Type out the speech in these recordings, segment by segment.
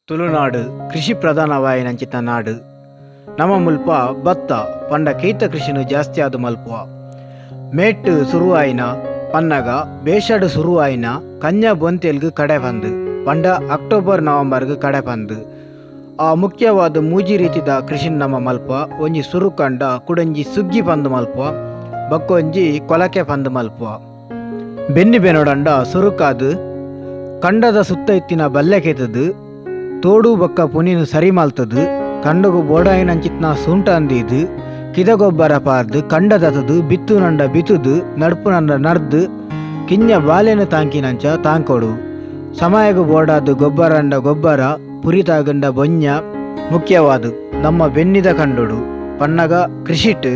ತುಳುನಾಡು ಕೃಷಿ ಪ್ರಧಾನವಾಯಿನಂಚಿತ ನಾಡು. ನಮ ಮುಲ್ಪ ಭತ್ತ ಪಂಡ ಕೀತ ಕೃಷಿನು ಜಾಸ್ತಿ ಆದ್ ಮಲ್ಪುವ. ಮೇಟ್ ಸುರುವಾಯಿನ ಪನ್ನಗ ಬೇಷಡ್ ಸುರುವಾಯಿನ ಕನ್ಯಾ ಬೊಂತೆಲ್ಗ್ ಕಡೆ ಪಂದ್ ಪಂಡ ಅಕ್ಟೋಬರ್ ನವೆಂಬರ್ಗ್ ಕಡೆ ಪಂದ್. ಆ ಮುಖ್ಯವಾದ ಮೂಜಿ ರೀತಿದ ಕೃಷಿನ್ ನಮ ಮಲ್ಪುವ. ಒಂಜಿ ಸುರು ಕಂಡ ಕುಡೊಂಜಿ ಸುಗ್ಗಿ ಪಂದ್ ಮಲ್ಪುವ, ಬೊಕ್ಕೊಂಜಿ ಕೊಲಕೆ ಪಂದ್ ಮಲ್ಪುವ. ಬೆನ್ನಿ ಬೆನೊಡಂಡ ಸುರುಕಾದ್ ಕಂಡದ ಸುತ್ತ ಇತ್ತಿನ ಬಲ್ಲೆ ಕೆತ್ತದು ತೋಡು ಬೊಕ್ಕ ಪುನಿನ್ ಸರಿ ಮಲ್ತದು ಕಂಡಗು ಬೋಡಾಯಿನಂಚಿತ್ನ ಸೂಂಟ ಅಂದಿದ್ ಕಿದ ಗೊಬ್ಬರ ಪಾರ್ದ್ ಕಂಡ ದತ್ತದು ಬಿತ್ತುನಂಡ ಬಿತ್ತುದು ನಡ್ಪುನಂಡ ನಡ್ದು ಕಿಂಜ ಬಾಲೆನು ತಾಂಕಿನಂಚ ತಾಂಕೊಡು. ಸಮಯಗು ಬೋಡಾದ್ ಗೊಬ್ಬರಂಡ ಗೊಬ್ಬರ, ಪುರಿ ತಾಗಂಡ ಬೊಂಜ. ಮುಖ್ಯವಾದ ನಮ್ಮ ಬೆನ್ನಿದ ಕಂಡೊಡು ಪನ್ನಗ ಕೃಷಿಟ್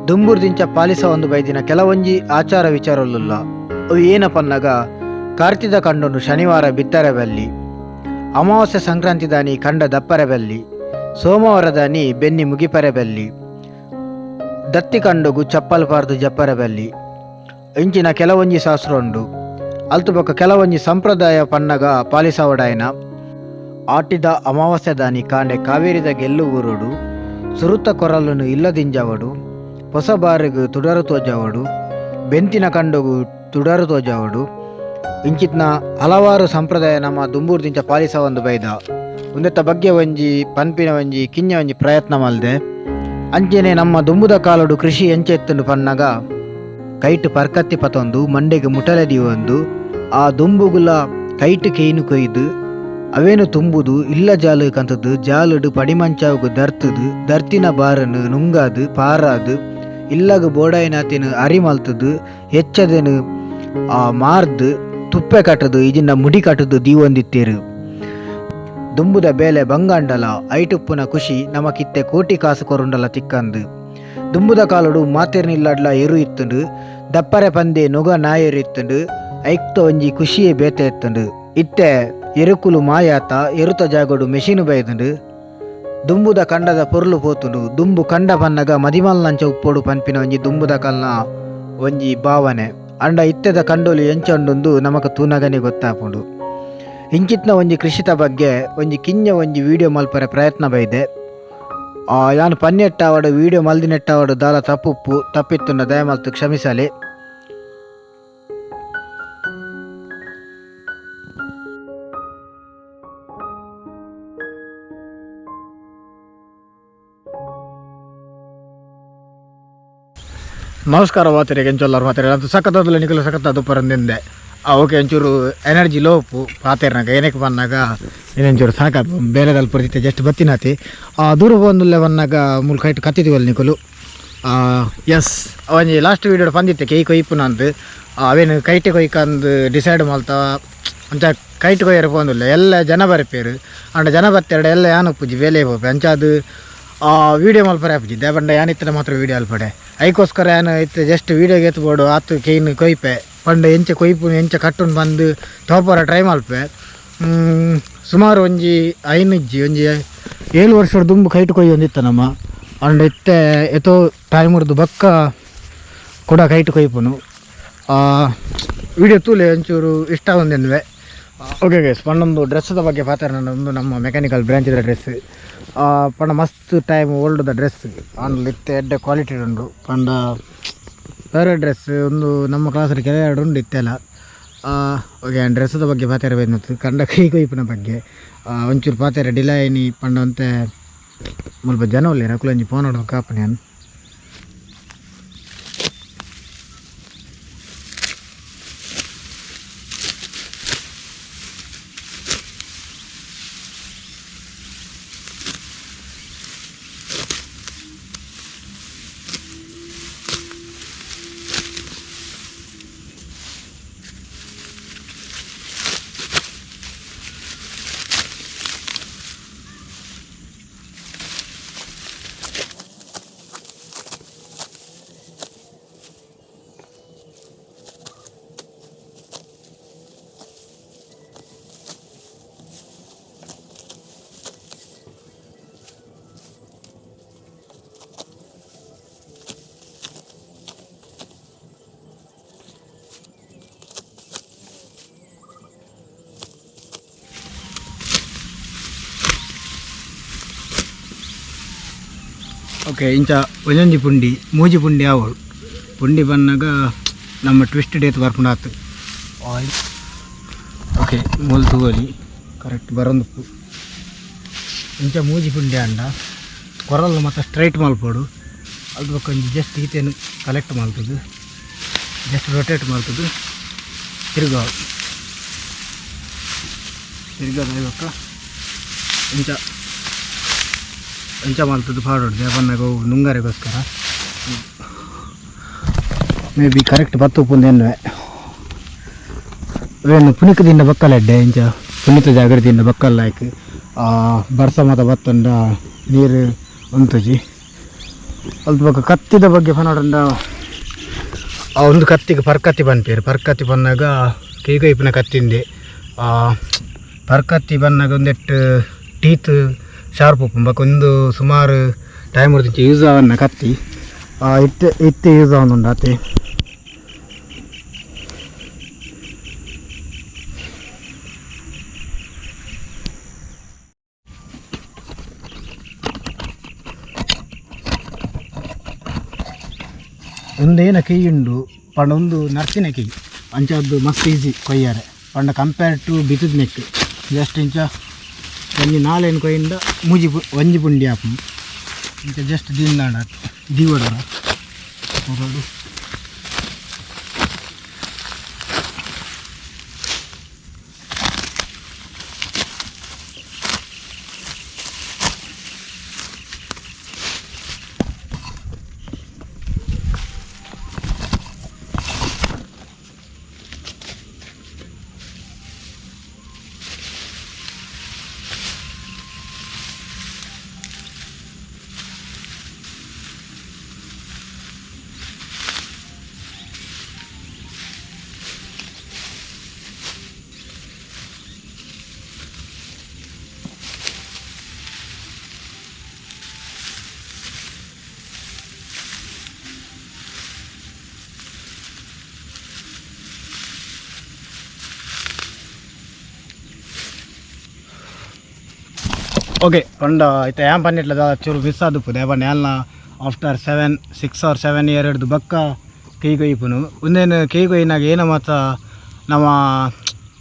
ದುಂಬುರ್ದಿಂಚ ಪಾಲಿಸ ಒಂದು ಬೈದಿನ ಕೆಲವೊಂಜಿ ಆಚಾರ ವಿಚಾರಲುಲ್ಲ. ಅವು ಏನ ಪನ್ನಗ ಕಾರ್ತಿದ ಕಂಡೊನು ಶನಿವಾರ ಬಿತ್ತರೆ ಬಲ್ಲಿ, ಅಮಾವಾಸ್ಯೆ ಸಂಕ್ರಾಂತಿ ದಾನಿ ಕಂಡ ದಪ್ಪರೆ ಬಲ್ಲಿ, ಸೋಮವಾರ ದಾನಿ ಬೆನ್ನಿ ಮುಗಿಪರೆ ಬಲ್ಲಿ, ದತ್ತಿ ಕಂಡೊಗು ಚಪ್ಪಲ್ ಪಾರ್ದು ಜಪ್ಪರೆ ಬಲ್ಲಿ. ಇಂಚಿನ ಕೆಲವೊಂಜಿ ಶಾಸ್ತ್ರ ಉಂಡು. ಅಲ್ತು ಬೊಕ್ಕ ಕೆಲವೊಂಜಿ ಸಂಪ್ರದಾಯ ಪನ್ನಗ ಪಾಲಿಸವಡಾಯನ ಆಟಿದ ಅಮಾವಾಸ್ಯೆ ದಾನಿ ಕಾಂಡೆ ಕಾವೇರಿದ ಗೆಲ್ಲು ಊರುಡು ಸುರುತ ಕೊರಲುನು ಇಲ್ಲದಿಂಜವಡು, ಹೊಸ ಬಾರಿಗು ತುಡರು ತೋಜಾವಡು, ಬೆಂತಿನ ಕಂಡೊಗು ತುಡರು ತೋಜಾವಡು. ಇಂಚಿತ್ನ ಹಲವಾರು ಸಂಪ್ರದಾಯ ನಮ್ಮ ದುಂಬೂರ್ದಿಂಚ ಪಾಲಿಸ ಒಂದು ಬೈದ. ಉಂದೆತ್ತ ಬಗ್ಗೆ ಒಂಜಿ ಪನ್ಪಿನ ಒಂಜಿ ಕಿಂಜ ಒಂಜಿ ಪ್ರಯತ್ನ ಮಲ್ದೆ. ಅಂಚೆನೆ ನಮ್ಮ ದುಂಬುದ ಕಾಲಡು ಕೃಷಿ ಎಂಚೆತ್ತುಂಡು ಪನ್ನಗ ಕೈಟ್ ಪರ್ಕತ್ತಿ ಪತೊಂದು ಮಂಡೆಗೆ ಮುಟಲೆ ದೀವೊಂದು ಆ ದುಂಬುಗುಲ ಕೈಟ್ ಕೇನು ಕೊಯ್ದು ಅವೇನು ತುಂಬುದು ಇಲ್ಲ ಜಾಲು ಕಂತದ್ದು ಜಾಲುಡು ಪಡಿಮಂಚಾವುಗು ದರ್ತುದು ದರ್ತಿನ ಬಾರನು ನುಂಗಾದು ಪಾರಾದು ಇಲ್ಲಗು ಬೋಡಾಯಿನಾತಿನ ಅರಿ ಮಲ್ತದು ಹೆಚ್ಚದೆನು ಆ ಮಾರ್ದು ತುಪ್ಪೆ ಕಟ್ಟದು ಇಜಿಂಡ ಮುಡಿ ಕಟ್ಟದು ದೀವೊಂದಿತ್ತೇರು. ದುಂಬುದ ಬೇಲೆ ಬಂಗಾಂಡಲ ಐಟುಪ್ಪುನ ಖುಷಿ ನಮಕಿತ್ತೆ ಕೋಟಿ ಕಾಸು ಕೊರುಂಡಲ ತಿಕ್ಕಂದು. ದುಂಬುದ ಕಾಲಡು ಮಾತೆರ್ನಿಲ್ಲಡ್ಲ ಎರು ಇತ್ತುಂಡು, ದಪ್ಪರೆ ಪಂದೆ ನುಗ ನಾಯರು ಇತ್ತುಂಡು, ಐಕ್ತ ಒಂಜಿ ಖುಷಿಯೇ ಬೇತೆ ಇತ್ತುಂಡು. ಇತ್ತೆ ಎರುಕುಲು ಮಾಯಾತ ಎರುತ ಜಾಗಡು ಮೆಷಿನ್ ಬೈದುಂಡು. ದುಂಬುದ ಕಂಡದ ಪೊರ್ಲು ಪೋತುಂಡು. ದುಂಬು ಕಂಡ ಪನ್ನಗ ಮದಿಮಲ್ನಂಚ ಉಪ್ಪೊಡು ಪನ್ಪಿನ ಒಂಜಿ ದುಂಬುದ ಕಲ್ನ ಒಂಜಿ ಭಾವನೆ. ಅಂಡ ಇತ್ತೆದ ಕಂಡೋಲು ಎಂಚ ಉಂಡುಂದು ನಮಕ್ ತೂನಗನೆ ಗೊತ್ತಾಪುಂಡು. ಇಂಚಿತ್ನ ಒಂಜಿ ಕೃಷಿತ ಬಗ್ಗೆ ಒಂಜಿ ಕಿಂಜ ಒಂಜಿ ವಿಡಿಯೋ ಮಲ್ಪರೆ ಪ್ರಯತ್ನ ಬೈದೆ. ಯಾನ್ ಪನ್ನೆಟ್ಟಾವಡು ವಿಡಿಯೋ ಮಲ್ದಿನೆಟ್ಟಾವಡು ದಾಲ ತಪ್ಪುಪ್ಪು ತಪ್ಪಿತ್ತುಂಡ ದಯಮಲ್ತು ಕ್ಷಮಿಸಲಿ. ನಮಸ್ಕಾರ ವಾತರಿಗೆ ಎಂಚೊಲ್ಲರು ಮಾತೆರೆ ಅದು ಸಖತ್ತಾದಲ್ಲ ನಿಕಲು ಸಖತ್ತಾದ ಪರಂದಿಂದೆ. ಓಕೆ, ಒಂಚೂರು ಎನರ್ಜಿ ಲೋ ಉಪ್ಪು ಪಾತೆರ್ನಾಗ ಏನಕ್ಕೆ ಬಂದಾಗ ಇನ್ನೊಂಚೂರು ಸಾಕ ಬೇಲೆದಲ್ಲಿ ಪರಿಸ್ಥಿತಿ ಜಸ್ಟ್ ಬತ್ತಿನಾತಿ. ದೂರ ಬಂದುಲ್ಲೆ ಬಂದಾಗ ಮೂಲ ಕೈಟ್ ಕತ್ತಿದ್ದೀವಲ್ಲ ನಿಕುಲು. ಎಸ್, ಒಂಜಿ ಲಾಸ್ಟ್ ವೀಡಿಯೋ ಬಂದಿತ್ತೆ ಕೈ ಕೊಯ್ಪುನಂದು. ಅವೇನು ಕೈಟೆ ಕೊಯ್ಕಂದು ಡಿಸೈಡ್ ಮಲ್ತ ಅಂಚ ಕೈಟ್ ಕೊಯ್ಯರೆ ಪೋಂದುಲ್ಲ ಎಲ್ಲ ಜನ ಬರ್ಪೇರು. ಅಂಡ ಜನ ಬತ್ತೆರಡು ಎಲ್ಲ ಯಾನ್ ಉಪ್ಪುಜಿ ಬೇಲೆ ಪೋಪೆ ಅಂಚ ಅದು ವೀಡಿಯೋ ಮಲ್ಪರೆ ಆಪುಜಿ. ದೇಪಂಡ ಯಾನ್ ಇತ್ತಡ ಮಾತ್ರ ವೀಡಿಯೋ ಅಲ್ಪಡೆ. ಐಕೋಸ್ಕರ ಯಾನ್ ಇತ್ತೆ ಜಸ್ಟ್ ವೀಡಿಯೋ ಬೋಡು ಆತು ಕೈನ್ ಕೊಯ್ಪೆ ಪಂಡ ಎಂಚ ಕೊಯ್ಪು ಎಂಚ ಕಟ್ಟುಂಡು ಬಂದು ತೋಪರ ಟ್ರೈ ಮಲ್ಪೆ. ಸುಮಾರು ಒಂಜಿ ಐನಿಜ್ಜಿ ಒಂಜಿ 7 ವರ್ಷದ ದುಂಬು ಕೈಟ್ ಕೊಯ್ಯೊಂದಿತ್ತ ನಮ್ಮ. ಅಂಡ ಇತ್ತೆ ಎತೋ ಟೈಮ್ ಹಿಡ್ದು ಬಕ್ಕ ಕೂಡ ಕೈಟ್ ಕೊಯ್ಪುನು. ವೀಡಿಯೋ ತೂಲೆ ಒಂಚೂರು ಇಷ್ಟ ಒಂದೆನ್ನುವೆ. ಓಕೆ ಗೈಸ್, ಪಂಡೊಂದು ಡ್ರೆಸ್ದ ಬಗ್ಗೆ ಪಾತೆರ. ಒಂದು ನಮ್ಮ ಮೆಕ್ಯಾನಿಕಲ್ ಬ್ರಾಂಚ್ದ ಡ್ರೆಸ್ ಪಂಡ ಮಸ್ತ್ ಟೈಮ್ ಓಲ್ಡ್ದ ಡ್ರೆಸ್ ಆಂಡಲ ಇತ್ತೆ ಎಡ್ಡೆ ಕ್ವಾಲಿಟಿ ಉಂಡು. ಪಂಡ ಬೇರೆ ಡ್ರೆಸ್ ಒಂದು ನಮ್ಮ ಕ್ಲಾಸಲ್ಲಿ ಕೆಲವೆರಡು ಉಂಡು ಇತ್ತೆಲ್ಲ. ಓಕೆ, ಡ್ರೆಸ್ದ ಬಗ್ಗೆ ಪಾತೆರ ಬೈದ್ನತ್ತು ಕಂಡ ಕೈ ಕೊಯ್ಪುನ ಬಗ್ಗೆ ಒಂಚೂರು ಪಾತೆರ ಡಿಲೈನಿ ಪಂಡ ಒಂತೆ ಮುಲ್ಪ ಜನ ಉಲ್ಲೆರ್ ಅಕುಲು ಒಂಜಿ ಫೋನ್ ಕಾಪುನಿ ಯಾನ್. Okay ಇಂಚ ಒಂಜೊಂಜಿ ಪುಂಡಿ ಮೂಜಿ ಪುಂಡಿ ಆವೊಡು. ಪುಂಡಿ ಬನ್ನಗ ನಮ್ಮ ಟ್ವಿಸ್ಟ್ ಡೇತ್ ಬರ್ಪುಂಡು ಆತು. ಆಯಿಲ್ ಓಕೆ ಮೂಲು ತೂವೊಲಿ ಕರೆಕ್ಟ್ ಬರೊಂದುಪ್ಪು. ಇಂಚ ಮೂಜಿ ಪುಂಡಿ ಆಂಡ ಕೊರಲ್ ಮಾತ ಸ್ಟ್ರೈಟ್ ಮಲ್ಪೊಡು. ಅಲ್ತ್ ಬೊಕ್ಕ ಒಂಜಿ ಜಸ್ಟ್ ಈತೇನು ಕಲೆಕ್ಟ್ ಮಲ್ತುದು ಜಸ್ಟ್ ರೊಟೇಟ್ ಮಲ್ತುದು ತಿರುಗಾವು ತಿರುಗಾದ ಬೊಕ್ಕ ಇಂಚ ಇಂಚ ಮಲ್ತುದು ಪಾಡೊಡು. ದೇಪನ್ನಗ ಅವು ನುಂಗರೆಗೋಸ್ಕರ may be correct ಬತ್ತು ಉಪ್ಪುಂದು ಎನ್ನುವೆ. ವೇನು ಪುನಿಕ್ ದಿಂಡ ಬಕ್ಕಲ ಎಡ್ಡೆ. ಇಂಚ ಪುನಿತ ಜಾಗೃತಿಯಿಂದ ಬಕ್ಕಲ್ ಲಾಯ್ಕ್ ಬರ್ಸ ಮಾತ ಬತ್ತಂಡ ನೀರು ಉಂತುಜಿ. ಅಲ್ತ್ ಬೊಕ್ಕ ಕತ್ತಿದ ಬಗ್ಗೆ ಪನೊಡಂಡ ಆ ಒಂದು ಕತ್ತಿಗೆ ಪರ್ಕತ್ತಿ ಪನ್ಪೆರ್. ಪರ್ಕತ್ತಿ ಪನ್ನಗ ಕೈಗೊಯ್ಪುನ ಕತ್ತಿಂದೆ. ಪರ್ಕತ್ತಿ ಬನ್ನಗ ಒಂದೆಟ್ಟು ಟೀತ್ ಶಾರ್ಪ್ ಉಪ್ಪುಂಡು. ಬೊಕ್ಕ ಒಂದು ಸುಮಾರು ಟೈಮ್ ಯೂಸ್ ಆವನ್ನ ಕತ್ತಿ ಇತ್ತೆ ಇತ್ತೆ ಯೂಸ್ ಆವೊಂದುಂಡು ಆತೆ. ಒಂದೇನ ಕೈ ಉಂಡು ಪಂಡ ಒಂದು ನರ್ತಿನ ಕೈ ಅಂಚಾದ್ದು ಮಸ್ತ್ ಈಸಿ ಕೊಯ್ಯಾರೆ ಪಂಡ ಕಂಪೇರ್ ಟು ಬಿತ್ತದ ನೆಕ್. ಜಸ್ಟ್ ಇಂಚ ಒಂಜಿ ನಾಲೇನು ಕೊಯ್ಯಿಂದ ಮೂಜಿ ಒಂಜಿ ಪುಂಡಿ ಆಪುಂಡು. ಇಂಚ ಜಸ್ಟ್ ದಿಂದಾಂಡ ದೀವಡರ ಹೊರಡು. ಓಕೆ ಪಂಡ ಇತ್ತೆ ಯಾನ್ ಪನ್ನಿಟ್ಲ ಚೂರು ಮಿಸ್ ಆದುಪ್ಪು ದೇಪಂಡ ಯಾಲ್ನ after 7 6 or 7 year ಹಿಡ್ದು ಬಕ್ಕ ಕೈ ಕೊಯ್ಪುನು. ಉಂದೇನು ಕೈ ಕೊಯ್ಯಿನಾಗ ಏನ ಮಾತ ನಮ್ಮ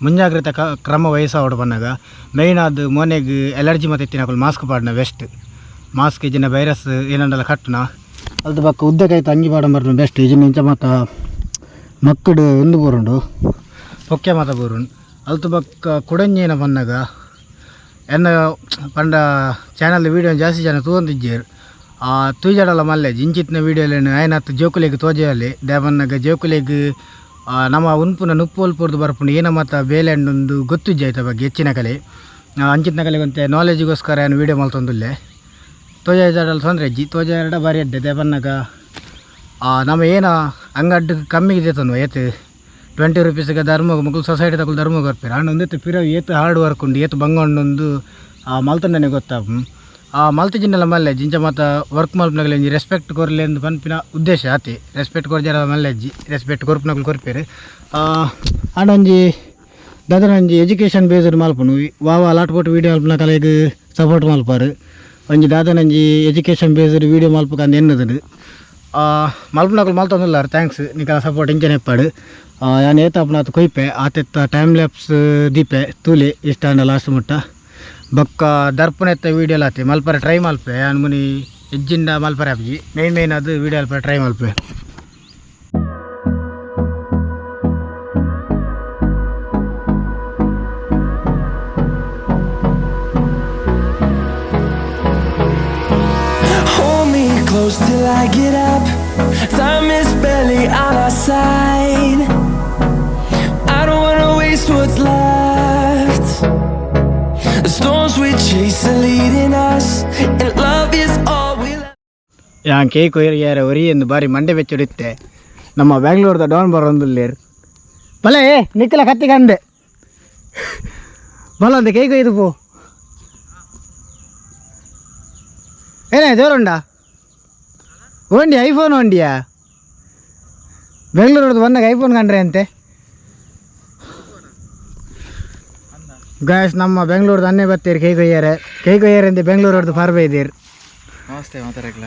ಮುಂಜಾಗ್ರತೆ ಕ್ರಮ ವಹಿಸಾವೊಡು ಪನ್ನಗ ಮೇಯ್ನ್ ಆದ್ ಮೋನೆಗ್ ಎಲರ್ಜಿ ಮಾತ ಇತ್ತಿನಕುಲು ಮಾಸ್ಕ್ ಪಾಡುನ ಬೆಸ್ಟ್. ಮಾಸ್ಕ್ ಇಜ್ಜಿಂಡ ವೈರಸ್ ಏನಂಡಲ ಕಟ್ಟುನ. ಅಲ್ತ ಬೊಕ್ಕ ಉದ್ದ ಕೈತ ಅಂಗಿ ಪಾಡೊಂದು ಬರ್ಪುನ ಬೆಸ್ಟ್. ಇಜ್ಜಿಂಡ ಇಂಚ ಮಾತ ಮಕ್ಕಡ್ ಉಂದು ಬೂರುಂಡು, ಪೊಕ್ಕೆ ಮಾತ ಬೂರುಂಡು. ಅಲ್ತ ಬೊಕ್ಕ ಕುಡಂಜಿ ಪನ್ನಗ ಎನ್ನ ಪಂಡ ಚಾನಲ್ ವೀಡಿಯೋ ಜಾಸ್ತಿ ಜನ ತೂವೊಂದಿಜ್ಜೆರ್. ತೂಜಡಲ ಮಲ್ಲೆ ಇಂಚಿತ್ತಿನ ವೀಡಿಯೋಲೆನ್ ಆಯ್ನತ್ ಜೋಕುಲೆಗ್ ತೋಜಾಲೆ. ದಾಯೆ ಪನ್ನಗ ಜೋಕುಲೆಗ್ ನಮ ಉನ್ಪುನ ನುಪ್ಪು ಒಲ್ಪೊರ್ದು ಬರ್ಪುಂಡು ಏನ ಮಾತ ಬೇಲೆ ಉಂಡು ಗೊತ್ತುಜ್ಜಿ ಐತ ಬಗ್ಗೆ ಹೆಚ್ಚಿನ ಕಲೆ. ಅಂಚಿತ್ತಿನ ಕಲೆ ಒಂತೆ ನಾಲೆಜಿಗೋಸ್ಕರ ಯಾನ್ ವೀಡಿಯೋ ಮಲ್ತೊಂದುಲ್ಲೆ. ತೋಜಾಡಲ ತೊಂದರೆ ಇಜ್ಜಿ, ತೋಜಾಯಡ ಬಾರಿ ಎಡ್ಡೆ. ದಾಯೆ ಪನ್ನಗ ನಮ ಏನ ಅಂಗಡ್ಡ್ ಕಮ್ಮಿಗೆ ದೆತೊನುವ ಏತ್ 20 ರುಪೀಸ್ಗೆ ಧರ್ಮಗ್ ಮೊಕುಲು ಸೊಸೈಟಿ ತಕುಲು ಧರ್ಮ ಕೊರ್ಪೆರ್. ಆಂಡ ಉಂದೆತ ಪಿರವು ಏತ್ ಹಾರ್ಡ್ ವರ್ಕ್ ಉಂಡು ಏತ್ ಬಂಗ ಉಂಡು ಮಲ್ತೊಂಡನೆ ಗೊತ್ತಾಪುಂಡು. ಮಲ್ತಿಜಿಂಡಲ ಮಲ್ಲೆ ಇಂಚ ಮಾತ ವರ್ಕ್ ಮಲ್ಪುನಗಲೆ ಒಂಜಿ ರೆಸ್ಪೆಕ್ಟ್ ಕೊರ್ಲೆ ಅಂದ್ ಪನ್ಪಿನ ಉದ್ದೇಶ ಆತೆ. ರೆಸ್ಪೆಕ್ಟ್ ಕೊರ್ಜೆರ ಮಲ್ಲೆಜ್ಜಿ, ರೆಸ್ಪೆಕ್ಟ್ ಕೊರ್ಪುನಕುಲು ಕೊರ್ಪೆರ್. ಆಂಡ ಒಂಜಿ ದಾದನ ಒಂಜಿ ಎಜುಕೇಷನ್ ಬೇಸ್ಡ್ ಮಲ್ಪುನು ವಾ ವಾ ಲಾಟ್ ಪೋಟು ವೀಡಿಯೋ ಮಲ್ಪುನಕಲೆಗ್ ಸಪೋರ್ಟ್ ಮಲ್ಪರು. ಒಂಜಿ ದಾದನ ಒಂಜಿ education based video ಮಲ್ಪುಗಂದ್ ಎನ್ನುದುಂಡು. ಮಲ್ಪುನಕುಲು ಮಲ್ತೊಂದುಲ್ಲಾರ್, thanks ನಿಕಲ ಸಪೋರ್ಟ್ ಇಂಚನೆ ಇಪ್ಪಡ್. ಯಾನ್ ಏತ್ ಆಪುನ ಆತ್ ಕೊಯ್ಪೆ ಆತೆತ್ತ ಟೈಮ್ ಲ್ಯಾಪ್ಸ್ ದೀಪೆ ತೂಲೆ ಇಷ್ಟ ಆಂಡ ಲಾಸ್ಟ್ ಮುಟ್ಟ. ಬೊಕ್ಕ ದರ್ಪುನೆತ್ತ ವೀಡಿಯೋ ಆತೆ ಮಲ್ಪರೆ ಟ್ರೈ ಮಲ್ಪೆ. ಯಾನ್ ಮುನಿ ಎಜ್ಜಿಂಡ ಮಲ್ಪರೆ ಆಪುಜಿ, ಮೇನ್ ಮೇನ್ ಅದು ವೀಡಿಯೋ ಮಲ್ಪರೆ try Malpe. Hold me close till I get up. Time is barely on our side. I don't wanna waste what's left. The storms we chase are leading us, and love is all we'll ಯಾನ್ cake ಒರಿಯಾರೆ ಒರಿ ಎಂದು ಬಾರಿ ಮಂಡೆ ಬೆಚ್ಚಡಿತ್ತೆ. ನಮ್ಮ ಬ್ಯಾಂಗ್ಳೂರ್ದ down ಬರೋಂದುಲ್ಲೇರ್ ಬಲೆ ನಿಕ್ಕಲ ಕತ್ತಿ ಕಂದೆ ಬಲ ಅಂದೆ cake ಒಯ್ದು ಪೋ. ಏನೇ ಜೋರುಂಡಾ ಓಂಡಿ ಐಫೋನ್ ಓಂಡಿಯಾ? ಬೆಂಗಳೂರದ್ದು ಬಂದಾಗ ಐಫೋನ್ ಕಂಡ್ರೆ ಅಂತೆ. ಗಾಯ್ಸ್, ನಮ್ಮ ಬೆಂಗಳೂರ್ದ ಅನ್ನೆ ಬತ್ತೀರ್ ಕೈ ಕೊಯ್ಯಾರೆ. ಕೈ ಕೊಯ್ಯಾರೆ ಅಂದೆ ಬೆಂಗಳೂರದ್ದು ಫಾರ್ಬೆ ಇದ್ದೀರ್. ನಮಸ್ತೆ ಮಾತಾಡಕ್ಲ.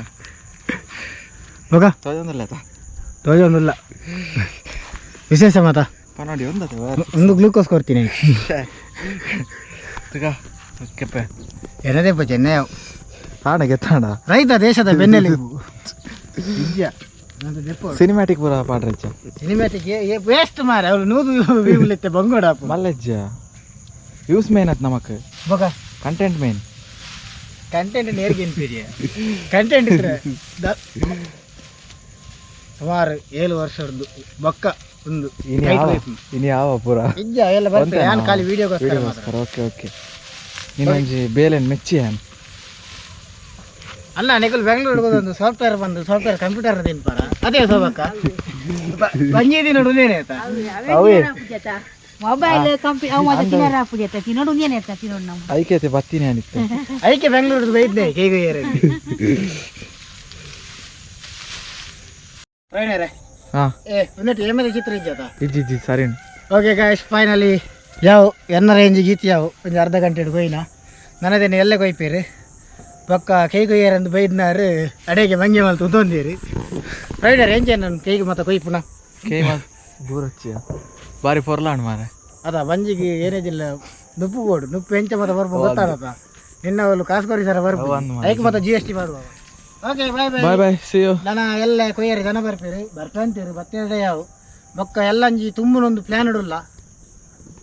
ಮಗ. ತೊಂದಿಲ್ಲ. ತೋಜೊಂದಿಲ್ಲ ವಿಶೇಷ ಮಾತಾ. ಪನೋಡಿ ಒಂದತ್ತೆ. ಒಂದು ಗ್ಲೂಕೋಸ್ ಕೊಡ್ತೀನಿ. ತುಗ ಕೆಪ್ಪೆ. ಏನದೇ ಚೆನ್ನೈ. ಹಾಣ ಗೆತ್ತಾಣ. ರೈತ ದೇಶದ ಬೆನ್ನೆಲುಬು. ಸಿನಿಮ್ಯಾಟಿಕ್ ಪೂರ ಪಾಡ್ರಜ್ಜ. ಸಿನಿಮ್ಯಾಟಿಕ್ ವೇಸ್ಟ್ ಮಾರ, ಅವ್ರು ನೂದು ವೀವ್ಲಿತ್ತೆ ಬಂಗೋಡ. ಮಲ್ಲಜ್ಜ ಯೂಸ್ ಮೇನ್ ಅತ್ ನಮಕ್. ಬೊಕ? Content main. Content ನೇರ್ಗೆ ಇನ್ಪೀರಿಯ content ಇದ್ರೆ ಸುಮಾರು 7 ವರ್ಷದ್ದು ಬೊಕ್ಕ ಒಂದು. ಇನ್ನು ಯಾವ ಇನ್ನು ಯಾವ ಪೂರ? ಇಜ್ಜ, ಎಲ್ಲ ಬರ್ತದೆ. ನಾನು ಖಾಲಿ ವಿಡಿಯೋಗೋಸ್ಕರ ಮಾತ್ರ. ವಿಡಿಯೋಗೋಸ್ಕರ, ಓಕೆ ಓಕೆ. ನಿನ್ನೊಂಜಿ ಬೇಲೆನ್ ಮೆಚ್ಚಿ ಯಾನ್. ಅಲ್ಲ, ನಿಕಲ್ ಬೆಂಗಳೂರಿಗೆ ಒಂದು ಸಾಫ್ಟ್ವೇರ್ ಬಂದು ಸಾಫ್ಟ್ವೇರ್ ಕಂಪ್ಯೂಟರ್ ತಿನ್ಪಾರ. ಅದೇ ಸೋಬಕ್ಕ ಬಂಜಿ ದಿನ ಉಂದೇನೆ ಆಯ್ತಾ? ಮೊಬೈಲ್ ಕಂಪಿ ಅವು ಅದು ತಿನ್ನರ ಪುಡಿಯತ್ತ ತಿನ್ನೋಡು ಉಂದೇನೆ ಇರ್ತ ತಿನ್ನೋಡು ನಾವು. ಐಕ್ಯತೆ ಬತ್ತೀನಿ ಅನಿತ್ತೆ. ಐಕೆ ಬೆಂಗಳೂರು ಬೈದ್ನೆ ಕೇಗು ಏರಲ್ಲಿ ಪ್ರವೀಣರೇ. ಹಾ. ಏ ಒಂದೆಟ್ಟು ಏಮೇಲೆ ಚಿತ್ರ ಇಜ್ಜಾತ? ಇಜ್ಜಿ ಇಜ್ಜಿ, ಸರಿ. Okay guys, finally ಯಾವ ಎನ್ನ ರೇಂಜ್ ಗೀತಿ ಯಾವ ಒಂದು ಅರ್ಧ ಗಂಟೆ ಕೊಯ್ನ ನನದೇನು ಎಲ್ಲೇ ಕೊಯ್ಪೀರಿ ಪಕ್ಕ ಕೈ ಕೊಯ್ಯಾರಂದು ಬೈದ್ನಾರು. ಅಡೆಗೆ ಮಂಗೆ ಮಲ್ತು ಉಂತೊಂದೀರಿ. ಪ್ರವೀಣರೇ, ರೇಂಜ್ ನನ್ನ ಕೈಗೆ ಮತ್ತೆ ಕೊಯ್ಪುನ. ಕೇ ಬೂರಚ್ಚಿಯ ಬಾರಿ ಪೊರ್ಲಾಣ್ ಮಾರೆ. ಅದ ಬಂಜಿಗೆ ಏನೇಜಿಲ್ಲ, ನುಪ್ಪು ಬೋಡು ನುಪ್ಪು ಎಂಚ ಮತ್ತೆ ಬರ್ಪ ಗೊತ್ತಾಗತ್ತ. ನಿನ್ನ ಅವಳು ಕಾಸು ಕೊರಿ ಸರ ಬರ್ಪ. ಐಕ್ ಮತ್ತೆ ಜಿಎಸ್ಟಿ ಮಾಡುವ. Okay, bye bye. Bye bye, see you. ದನ ಎಲ್ಲ ಕೊಯ್ಯರಿ, ದನ ಬರ್ಪೇರು ಬರ್ತಂತೀರು ಬತ್ತೇಡೆ ಯಾವ ಬೊಕ್ಕ ಎಲ್ಲಂಜಿ ತುಂಬುನೊಂದು ಪ್ಲ್ಯಾನ್ ಇಡಲ್ಲ.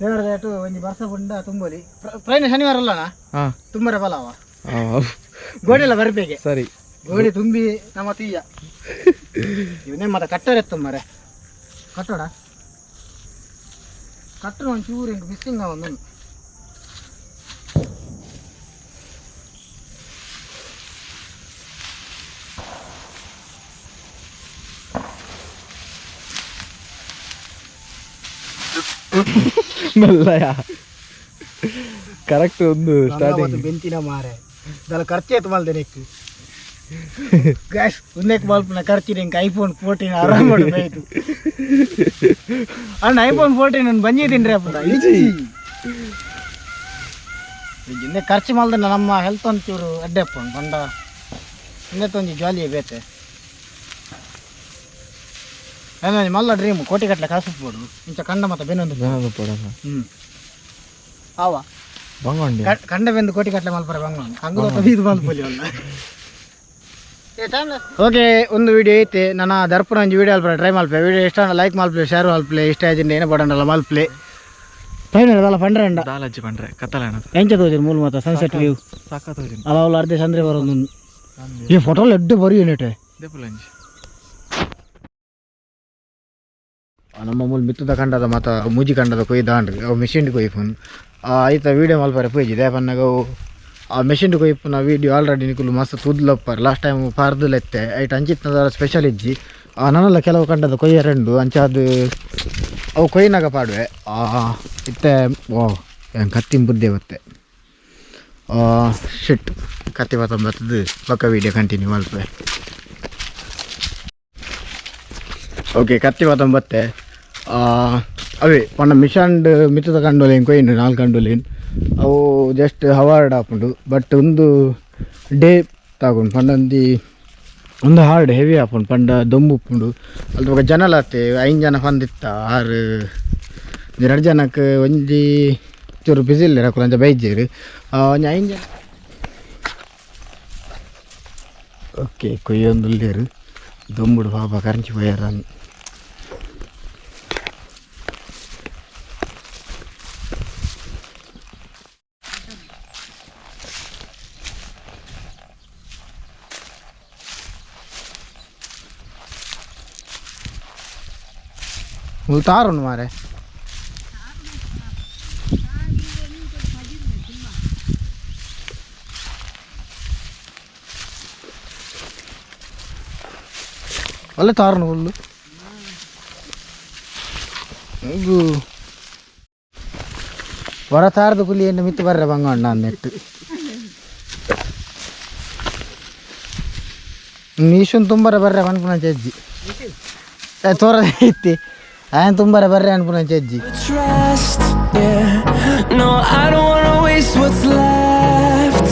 ದೇವರ ದಾಟು ಒಂಜಿ ಬರ್ಸ ಪುಂಡ ತುಂಬಲಿ. ಪ್ರಯಾಣ ಶನಿವಾರ ಅಲ್ಲಣ್ಣ? ಹಾ. ತುಂಬರೆ ಫಲಾವ ಗೋಡೆ ಎಲ್ಲ ಬರ್ಬೇಕೆ. ಸರಿ. ಗೋಡೆ ತುಂಬಿ ನಮ್ಮ ತೀಯ ಇವನೇ ಮತ್ತೆ ಕಟ್ಟರೆ ತುಂಬರೆ ಕಟ್ಟೋಡ ಕಟ್ಟಡ ಒಂದು ಚೂರು ಹಿಂಗೆ ಮಿಸ್ಸಿಂಗ್ ಒಂದು. ಮಲ್ಲಯ್ಯ ಕರೆಕ್ಟ್ ಒಂದು ಸ್ಟಾರ್ಟಿಂಗ್. ಬೆಂತಿನ ಮಾರೆ ದಲ ಖರ್ಚು ಮಲ್ದೆ ನೆಕ್ ಗ್ಯಾಸ್ ಉನ್ನೆಕ್ ಬಲ್ಪ್ನ ಖರ್ಚು. ನಿಂಗೆ ಐಫೋನ್ 14 ಆರಾಮ ಬೇಕು ಅಣ್ಣ. ಐಫೋನ್ 14 ಬಂಜಿ ತಿನ್ರಿ ಅಪ್ಪ. ಇನ್ನೇ ಖರ್ಚು ಮಲ್ದ ನಮ್ಮ ಹೆಲ್ತ್ ಒಂಚೂರು ಅಡ್ಡೆಪ್ಪ ಬಂಡ. ಇನ್ನೇ ಒಂಜಿ ಜಾಲಿ ಬೇತೆ. ನನ್ನ ಮಲ್ಲ ಡ್ರೀಮ್ ಕೋಟಿ ಗಟ್ಟಲೆ ಕಾಸು ಬೋಡು ಇಂಚ ಕಂಡ ಮತ್ತೆ ಬೆನ್ನೊಂದು. ಪಡಲ್ಲ. ಹ್ಞೂ ಆವ. ಬಂಗೊಂಡಿ. ಕಂಡ ಬೆಂದು ಕೋಟಿ ಗಟ್ಟಲೆ ಮಲ್ಪರೆ ಬಂಗ ಹಂಗ ಇದು ಮಲ್ಪೊಲಿ. ಓಕೆ, ಒಂದು ವಿಡಿಯೋ ಐತೆ. ನನ್ನ ದರ್ಪಣ ಒಂಜಿ ವಿಡಿಯೋ ಅಲ್ಪ ಟ್ರೈ ಮಲ್ಪೆ. ವಿಡಿಯೋ ಇಷ್ಟ ಲೈಕ್ ಮಲ್ಪಲೆ, ಶೇರ್ ಮಲ್ಪಲೆ. ಇಷ್ಟ ಆಯ್ತು ಏನೋ ಬಡಂಡಲ್ಲ ಮಲ್ಪಲೆ. ಫೈನಲ್ ಅದಲ್ಲ ಪಂಡ್ರಂಡ. ದಾಲಜ್ಜಿ ಪಂಡ್ರೆ ಕತ್ತಲಣ. ಎಂಚ ತೋಜಿರ್ ಮೂಲ ಮಾತ ಸನ್ಸೆಟ್ ವ್ಯೂ? ಸಾಕಾತೋಜಿನ. ಅಲ್ಲ, ಅವಳು ಅರ್ಧ ಚಂದ್ರೆ ಬರೋದು. ಈ ಫೋಟೋ ಎಡ್ಡು ಬರಿ ಯೂನಿಟ್. ದೆಪುಲಂಜಿ. ನಮ್ಮ ಮೂಲ ಮಿತ್ತದ ಕಂಡದ ಮಾತ ಮೂಜಿ ಕಂಡದ ಕೊಯ್ ದಾಂಡ್ರಿ. ಅವು ಮಿಷಿನ್ ಕೊಯ್ಪುನ್ ಐತ ವೀಡಿಯೋ ಮಲ್ಪರೆ ಪೋಯ್ಜಿ ದೇಪನ್ನಾಗ. ಅವು ಆ ಮೆಷಿನ್ ಕೊಯ್ಪುನ ವೀಡಿಯೋ ಆಲ್ರೆಡಿ ನಿಕುಲು ಮಸ್ತ್ ತೂದ್ಲಪ್ಪಾರ. Last time ಪಾರ್ದುಲೆತ್ತೆ. ಐಟ್ ಅಂಚಿತ್ನದ ಸ್ಪೆಷಲ್ ಇಜ್ಜಿ. ನನಲ್ಲ ಕೆಲವು ಕಂಡದ ಕೊಯ್ಯರೆಂಡು ಅಂಚ ಅದು ಅವು ಕೊಯ್ನಾಗ ಪಾಡುವೆ. ಇತ್ತೆ ಓ ಏನು ಕತ್ತಿ ಬುದ್ಧಿ ಬತ್ತೆ ಶಿಟ್ ಕತ್ತಿ ಬತ್ತಂಬತ್ತದು ಪಕ್ಕ ವೀಡಿಯೋ ಕಂಟಿನ್ಯೂ ಮಲ್ಪೆ. ಓಕೆ, ಕತ್ತಿ ಬತ್ತಂಬತ್ತೆ. ಅವೇ ಪಂಡ ಮಿಷನ್ಡ್ ಮಿತ್ತದ ಕಂಡೋಲೇನು ಕೊಯ್ನು ನಾಲ್ಕು ಕಂಡೋಲೇನು ಅವು ಜಸ್ಟ್ ಹವಾರ್ಡ್ ಆಪುಂಡು. ಬಟ್ ಒಂದು ಡೇ ತಾಗುಂಡು ಪಂಡ ಒಂದಿ ಒಂದು ಹಾರ್ಡ್ ಹೆವಿ ಆಪುಂಡು ಪಂಡ ದೊಂಬು ಉಪ್ಪುಂಡು. ಅಲ್ಪ ಬೊಕ ಜನಲ ಅತ್ತೆ ಐನ್ ಜನ ಪಂದಿತ್ತ ಆರು ಎರಡು ಜನಕ್ಕೆ ಒಂಜಿ ಚೂರು ಬಿಸಿ ಇಲ್ಲ ಅಕುಲು ಅಂಚ ಬೈಜೆರ್ ಒಂಜಿ ಐನ್ ಜನ. ಓಕೆ, ಕೊಯ್ಯೊಂದುಲ್ಲೆರ್ ದೊಂಬುಡು ಪಾಪ ಕರಂಚಿ ಪೋಯೆರ್. ಮುಲ್ ತಾರುಂಡು ಮಾರೆ. ಅಲ್ಲೇ ತಾರುಂಡು ಹುಲ್ಲು. ಇದು ಹೊರ ತಾರದ ಕುಲಿ ಮಿತ್ತು ಬರ್ರೆ ಬಂಗಣ್ಣ ನೆಟ್ಟು ನೀಶುನ್ ತುಂಬರ ಬರ್ರೆ ಪನ್ಪುನ ಚಜ್ಜಿ ತೋರ ಇತ್ತಿ ಆಯನ್ ತುಂಬರ ಬರ್ರೆ ಅನ್ಪುನ ಚಜ್ಜಿ. Trust, yeah. No, I don't wanna waste what's left.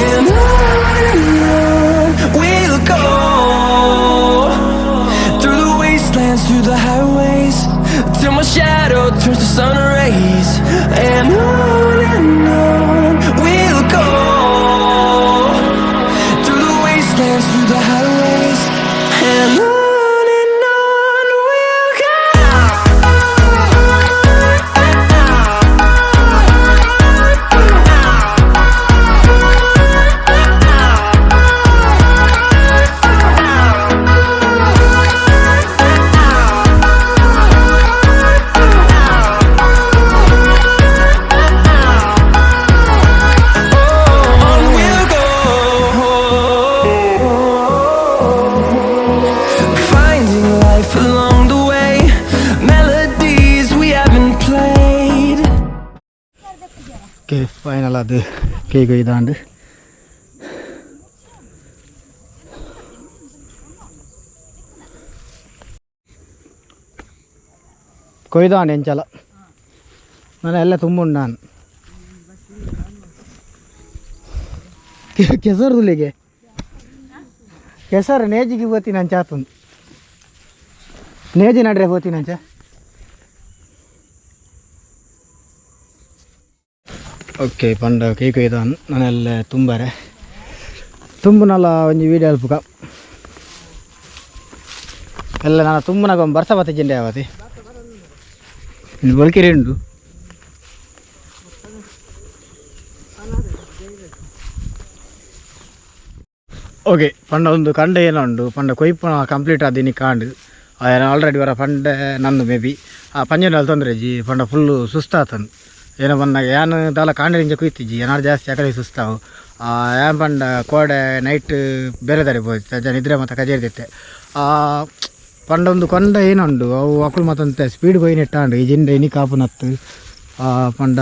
And on ಅದು ಕೇಕ್ ಇದಾಂಡು ಕೊಯ್ದಾಂಡು ಎಂಚಲ ನಾನು ಎಲ್ಲ ತುಂಬುಂಡು ನಾನು ಕೆಸರುದುಲಿಗೆ ಕೆಸರು ನೇಜಿಗೆ ಹೋಗ್ತೀನಿ ಅಂಚ ಆತಂದು ನೇಜಿ ನಡ್ರೆ ಹೋಗ್ತೀನಿ ಅಂಚ. ಓಕೆ ಪಂಡ ಕೇಕ್ ಇದಾನ್ ನಾನೆಲ್ಲ ತುಂಬಾರೆ ತುಂಬುನಲ್ಲ ಒಂಜಿ ವೀಡಿಯೋ ಅಲ್ಪುಕ ಎಲ್ಲ ನಾನು ತುಂಬುನಾಗ ಒಂದು ಬರ್ಸ ಬತ್ತೆ ಜಿಂಡೆ ಯಾವತಿ ಇನ್ನು ಬೊಲ್ಕಿರಿ ಉಂಡು. ಓಕೆ ಪಂಡ ಒಂದು ಕಂಡ ಏನೋ ಉಂಡು ಪಂಡ ಕೊಯ್ಪುನ ಕಂಪ್ಲೀಟ್ ಆದಿನಿ ಕಾಂಡು ಆಲ್ರೆಡಿ ವರ ಪಂಡೆ ನಂದು ಮೇ ಬಿ ಆ ಪಂಜನಲ್ಲಿ ತೊಂದರೆ ಜಿ ಪಂಡ ಫುಲ್ಲು ಸುಸ್ತಾತನು ಏನೋ ಬಂದಾಗ ಯಾನು ದಾಲ ಕಾಂಡಿಂಚ ಕುಯ್ತಿಜ್ಜಿ ಏನಾರು ಜಾಸ್ತಿ ಆ ಕಡೆ ಸುಸ್ತಾವು ಯಾನ್ ಪಂಡ ಕೋಡೆ ನೈಟ್ ಬೇರೆ ದಾರಿ ಪೋಯ್ತು ಜನ ನಿದ್ರೆ ಮತ್ತು ಕಜೇರ್ದಿತ್ತೆ ಪಂಡ ಒಂದು ಕೊಂಡ ಏನುಂಡು ಅವು ಅಕುಲು ಮತ್ತಂತೆ ಸ್ಪೀಡ್ ಪೋಯಿನೆಟ್ಟಾಂಡು ಈ ಜಿಂಡೆ ಇನಿ ಕಾಪುನತ್ತು ಪಂಡ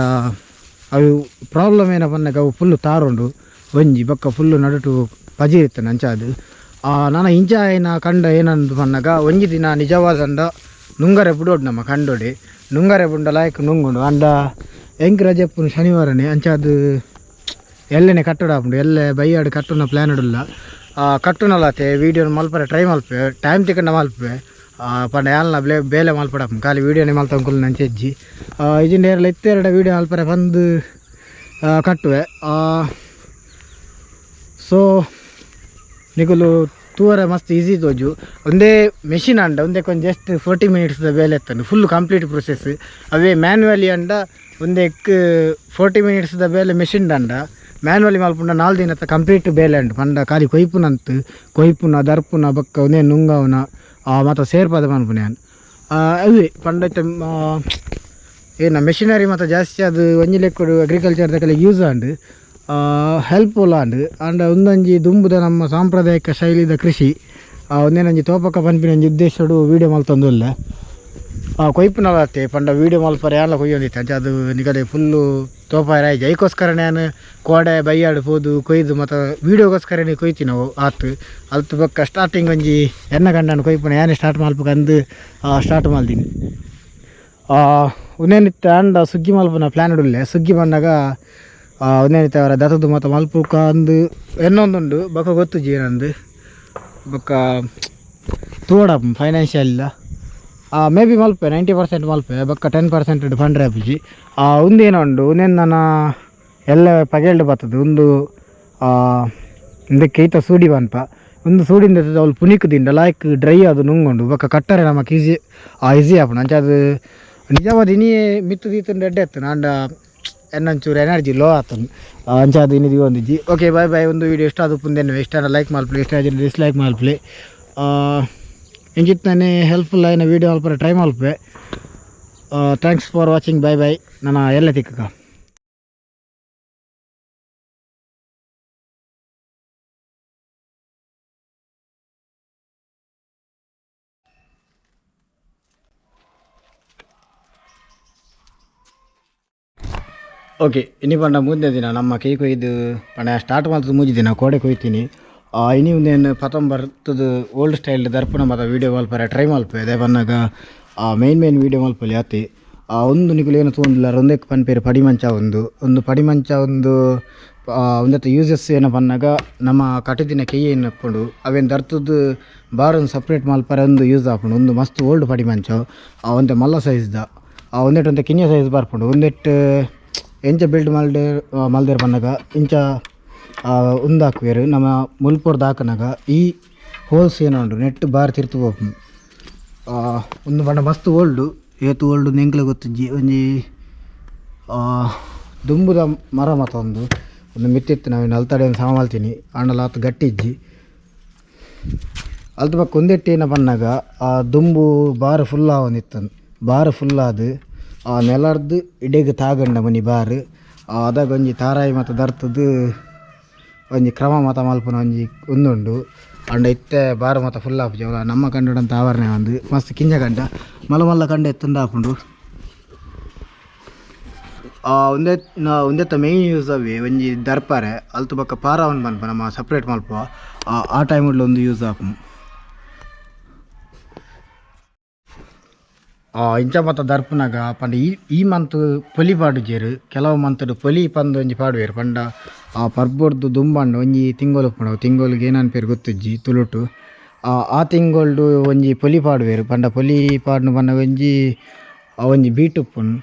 ಅವು ಪ್ರಾಬ್ಲಮ್ ಏನ ಪನ್ನಗ ಅವು ಫುಲ್ಲು ತಾರುಂಡು ಒಂಜಿ ಬೊಕ್ಕ ಫುಲ್ಲು ನಡುಟು ಪಜಿ ಇತ್ತು ಅಂಚಾದು ನಾನು ಇಂಚ ಏನ ಕಂಡ ಏನಂದು ಪನ್ನಗ ಒಂಜಿ ದಿನ ನಿಜವಾದಂಡ ನುಂಗರೆ ಬುಡೋಡು ನಮ್ಮ ಕಂಡೋಡಿ ನುಂಗರೆ ಬುಂಡ ಲಾಯ್ಕ್ ನುಂಗುಂಡು ಅಂಡ ಎಂಕ್ ರಜೆ ಪುನ ಶನಿವಾರನೇ ಅಂಚಾದು ಎಲ್ಲೆನೆ ಕಟ್ಟಡ ಆಪುಂಡು ಎಲ್ಲೆ ಬೈಯಾಡು ಕಟ್ಟುನ ಪ್ಲ್ಯಾನ್ ಇಡಲ್ಲ ಕಟ್ಟುನಲಾತೆ ವೀಡಿಯೋ ಮಲ್ಪರೆ ಟ್ರೈ ಮಲ್ಪೆ ಟೈಮ್ ತಿಕ್ಕಂಡ ಮಲ್ಪೆ ಪಂಡ ಯಾಲ್ನ ಬ್ಲೇ ಬೇಲೆ ಮಲ್ಪಡ ಖಾಲಿ ವೀಡಿಯೋನೇ ಮಲ್ತಂಕುಲು ನಂಚ ಹೆಜ್ಜಿ ಇಜಿಂಡ ಏರ್ಲ ಇತ್ತೆರಡ ವೀಡಿಯೋ ಮಲ್ಪರೆ ಬಂದು ಕಟ್ಟುವೆ. ಸೊ ನಿಕುಲು ತೂವರೆ ಮಸ್ತ್ ಈಸಿ ತೋಜು ಒಂದೇ ಮೆಷಿನ್ ಅಂಡ ಒಂದೇ ಕೊಂಚ ಜಸ್ಟ್ 40 ಮಿನಿಟ್ಸ್ ಬೇಲೆ ಎತ್ತಂಡು full complete process ಅವೇ ಮ್ಯಾನ್ಯುವಲಿ ಅಂಡ ಒಂದೇಕ್ 40 ಮಿನಿಟ್ಸ್ the ಬೇಲೆ ಮೆಷಿನ್ ಅಂಡ ಮ್ಯಾನ್ಯುವಲಿ ಮಲ್ಪುಂಡ 4 ದಿನ ಕಂಪ್ಲೀಟ್ ಬೇಲೆ ಅಂಡು ಪಂಡ ಖಾಲಿ ಕೊಯ್ಪುನಂತು ಕೊಯ್ಪುನ ದರ್ಪುನ ಬೊಕ್ಕ ಒಂದೇ ನುಂಗವನ ಮತ್ತು ಸೇರ್ಪದ ಮನ್ಪುನ ಅವೇ ಪಂಡ ಇತ್ತೆ ಏನ ಮೆಷಿನರಿ ಮತ್ತು ಜಾಸ್ತಿ ಅದು ಒಂಜಿ ಲೆಕ್ಕಡು ಅಗ್ರಿಕಲ್ಚರ್ ದಕಲೆ ಯೂಸ್ ಆಂಡ್ ಹೆಲ್ಪ್ಫುಲ್ ಆಂಡ್ ಆಂಡ ಒಂದೊಂಜಿ ದುಂಬುದ ನಮ್ಮ ಸಾಂಪ್ರದಾಯಿಕ ಶೈಲಿದ ಕೃಷಿ ಒಂದೇನೊಂಜಿ ತೋಪಕ ಪನ್ಪಿನ ಒಂಜಿ ಉದ್ದೇಶಡು ವೀಡಿಯೋ ಮಲ್ತೊಂದುಲ್ಲೆ ಕೊಯ್ಪುನಲತ್ತೆ ಪಂಡ ವೀಡಿಯೋ ಮಲ್ಪರೆ ಯಾನ್ಲ ಕೊಯ್ಯೊಂದಿತ್ತೆ ಅಂಚ ಅದು ನಿಗಲೆ ಫುಲ್ಲು ತೋಪಾಯರ ಆಯ್ಜಿ ಐಕೋಸ್ಕರ ನಾನು ಕೋಡೆ ಬೈಯಾಡು ಪೋದು ಕೊಯ್ದು ಮತ್ತು ವೀಡಿಯೋಗೋಸ್ಕರನೇ ಕೊಯ್ತಿ ನಾವು ಆತು ಅಲ್ತು ಬೊಕ್ಕ ಸ್ಟಾರ್ಟಿಂಗ್ ಒಂಜಿ ಎನ್ನ ಗಂಡನ ಕೊಯ್ಪುನ ಯಾನೆ ಸ್ಟಾರ್ಟ್ ಮಲ್ಪಕಂದು ಸ್ಟಾರ್ಟ್ ಮಲ್ದಿನಿ ಉನೇನಿತ್ತೆ ಅಂಡ ಸುಗ್ಗಿ ಮಲ್ಪುನ ಪ್ಲ್ಯಾನ್ ಉಳ್ಳೆ ಸುಗ್ಗಿ ಬಂದಾಗ ಒಂದೇನಿತ್ತೆ ಅವರ ದತ್ತದು ಮತ್ತು ಮಲ್ಪುಕ ಅಂದು ಎನ್ನೊಂದುಂಡು ಬೊಕ್ಕ ಗೊತ್ತುಜಿ ಏನಂದು ಬೊಕ್ಕ ತೋಡ ಫೈನಾನ್ಷಿಯಲ್ ಮೇ ಬಿ ಮಲ್ಪೆ 90% ಮಲ್ಪೆ ಬೊಕ್ಕ 10% ಫಂಡ್ ಆಪುಜಿ ಉಂದೇನ ಉಂಡು ಉಂದೇನು ನನ್ನ ಎಲ್ಲ ಪಗೆಲ್ಡ್ ಬರ್ತದೆ ಒಂದು ಉಂದಕ್ಕೆ ಈತ ಸೂಡಿ ಪನ್ಪ ಒಂದು ಸೂಡಿಂದ ಅವ್ಲು ಪುನಿಕ್ ದಿಂಡ ಲಾಯ್ಕ್ ಡ್ರೈ ಅದು ನುಂಗುಂಡು ಬೊಕ್ಕ ಕಟ್ಟರೆ ನಮಕ್ ಈಸಿ ಈಸಿ ಆಪುಂಡು ಅಂಚ ಅದು ನಿಜವಾದ ಇನಿಯೇ ಮಿತ್ತು ದೀತುಂಡು ಎಡ್ಡೆ ಇತ್ತು ಆಂಡ ಎನ್ನೊಂಚೂರು ಎನರ್ಜಿ ಲೋ ಆತುಂಡು ಅಂಚ ಅದು ಇನಿ ಒಂದಿಜ್ಜಿ. Okay bye bye. ಒಂದು ವೀಡಿಯೋ ಇಷ್ಟ ಆದ ಪುಂದೆನ್ನುವೆ ಇಷ್ಟ ಲೈಕ್ ಮಲ್ಪಲೆ ಇಷ್ಟ ಆದ್ರೆ ಡಿಸ್ಲೈಕ್ ಮಲ್ಪಲೆ ಇಂಚಿತ್ತನೇ ಹೆಲ್ಪ್ಫುಲ್ ಆಯಿನ ವೀಡಿಯೋ ಮಲ್ಪರೆ ಟ್ರೈ ಮಲ್ಪೆ. Thanks for watching, bye bye. ನನ್ನ ಎಲ್ಲ ತಿಕ್ಕಕ. ಓಕೆ ಇನಿ ಪಂಡ ಮೂರನೇ ದಿನ ನಮ್ಮ ಕೈ ಕೊಯ್ದು ಪಂಡ ಸ್ಟಾರ್ಟ್ ಮಲ್ತದ್ದು ಮೂಜಿ ದಿನ ಕೋಡೆ ಕೊಯ್ತೀನಿ. ಇನಿ ಒಂದೇನು ಪತಂ ಬರ್ತದ ಓಲ್ಡ್ ಸ್ಟೈಲ್ ದರ್ಪಣ ಮತ ವೀಡಿಯೋ ಮಲ್ಪರೆ ಟ್ರೈ ಮಲ್ಪೆ ಅದೇ ಪನ್ನಗ main main video ಮಲ್ಪಲಿ ಆತಿ. ಒಂದು ನಿಕುಲು ಏನು ತೂವೊಂದುಲ್ಲ ಒಂದಕ್ಕೆ ಪನ್ಪೇರು ಪಡಿಮಂಚ ಒಂದು ಒಂದು ಪಡಿಮಂಚ ಒಂದು ಒಂದತ್ತ ಯೂಸಸ್ ಏನ ಪನ್ನಗ ನಮ್ಮ ಕಟಿದಿನ ಕೈ ಏನು ಉಪ್ಪುಂಡು ಅವೇನು ದರ್ತದ್ದು ಬಾರೊಂದು ಸಪ್ರೇಟ್ ಮಲ್ಪರೆ ಒಂದು ಯೂಸ್ ಆಪುಂಡು. ಒಂದು ಮಸ್ತ್ ಓಲ್ಡ್ ಪಡಿಮಂಚ ಒಂತೆ ಮಲ್ಲ ಸೈಜ್ದ ಒಂದೆಟ್ ಒಂತೆ ಕಿನ್ಯ ಸೈಜ್ ಬರ್ಪುಂಡು ಒಂದೆಟ್ ಎಂಚ ಬಿಲ್ಡ್ ಮಲ್ಡೆ ಮಲ್ದೇರ್ ಪನ್ನಗ ಇಂಚ ಉಂದಾಕುವೆರ್ ನಮ್ಮ ಮುಲ್ಪೊರ್ದು ಹಾಕನಾಗ ಈ ಹೋಲ್ಸ್ ಏನ ಉಂಡು ನೆಟ್ ಬಾರ್ ತಿರ್ತು ಪೋಪುಂಡು. ಉಂದು ಪಂಡ ಮಸ್ತ್ ಓಲ್ಡು ಏತ್ ಓಲ್ಡ್ ಎಂಕ್ಲೆ ಗೊತ್ತುಜ್ಜಿ ಒಂಜಿ ದುಂಬುದ ಮರ ಮಾತ ಉಂದು ಒಂದು ಮಿತ್ತಿತ್ತು ನಾವೇನು ಅಲ್ತಡೆ ಒಂದು ಸಮ ಮಲ್ತೀನಿ ಆಂಡಲ ಆತ್ ಗಟ್ಟಿ ಇಜ್ಜಿ ಅಲ್ತ ಬೊಕ್ಕ ಉಂದೆಟ್ ಏನ ಪನ್ನಗ ಆ ದುಂಬು ಬಾರ್ ಫುಲ್ ಆವೊಂದಿತ್ತಂದು ಬಾರ್ ಫುಲ್ ಆದ್ ಆ ನೆಲರ್ದ್ ಇಡೆಗ್ ತಾಗಂಡ ಮನಿ ಬಾರ್ ಅದಾಗ ಒಂಜಿ ತಾರಾಯಿ ಮಾತ ದರ್ತದು ಒಂಜಿ ಕ್ರಮ ಮಾತ ಮಲ್ಪುನ ಒಂಜಿ ಉಂದುಂಡು. ಅಂಡ ಇತ್ತೆ ಬಾರ್ ಮಾತ ಫುಲ್ ಆಪುಜಿ ಅವ್ಲ ನಮ್ಮ ಕಂಡೋಡಂತ ಆವರಣೆ ಒಂದು ಮಸ್ತ್ ಕಿಂಜ ಕಂಡ ಮಲ್ಲ ಮಲ್ಲ ಕಂಡ ಎತ್ತುಂಡ ಆಪುಂಡು. ಒಂದೇ ಒಂದೆತ್ತ ಮೇಯ್ನ್ ಯೂಸ್ ಅವೆ ಒಂಜಿ ದರ್ಪಾರೆ ಅಲ್ತು ಬೊಕ್ಕ ಪಾರವನ್ ಪನ್ಪ ನಮ್ಮ ಸಪ್ರೇಟ್ ಮಲ್ಪ ಆ ಟೈಮ್ ಒಂದು ಯೂಸ್ ಆಪುಂಡು. ಇಂಚ ಮಾತ ದರ್ಪುನಗ ಪಂಡ ಈ ಈ ಮಂತ್ ಪೊಲಿ ಪಾಡುಜೆರ್ ಕೆಲವು ಮಂತ್ ಪೊಲಿ ಪಂದ್ ಒಂಜಿ ಪಾಡುವೆರ್ ಪಂಡ ಆ ಪರ್ಬೊರ್ದು ದುಂಬಂಡ ಒಂಜಿ ತಿಂಗೊಲು ಉಪ್ಪುಂಡು ತಿಂಗೊಲುಗು ಏನನ್ಪೆರ್ ಗೊತ್ತುಜ್ಜಿ ತುಳುಟು. ಆ ತಿಂಗೊಲ್ಡು ಒಂಜಿ ಪೊಲಿ ಪಾಡುವೆರ್ ಪಂಡ ಪೊಲಿ ಪಾಡ್ನು ಪಂಡ ಒಂಜಿ ಒಂಜಿ ಬೀಟ್ ಉಪ್ಪುಂಡು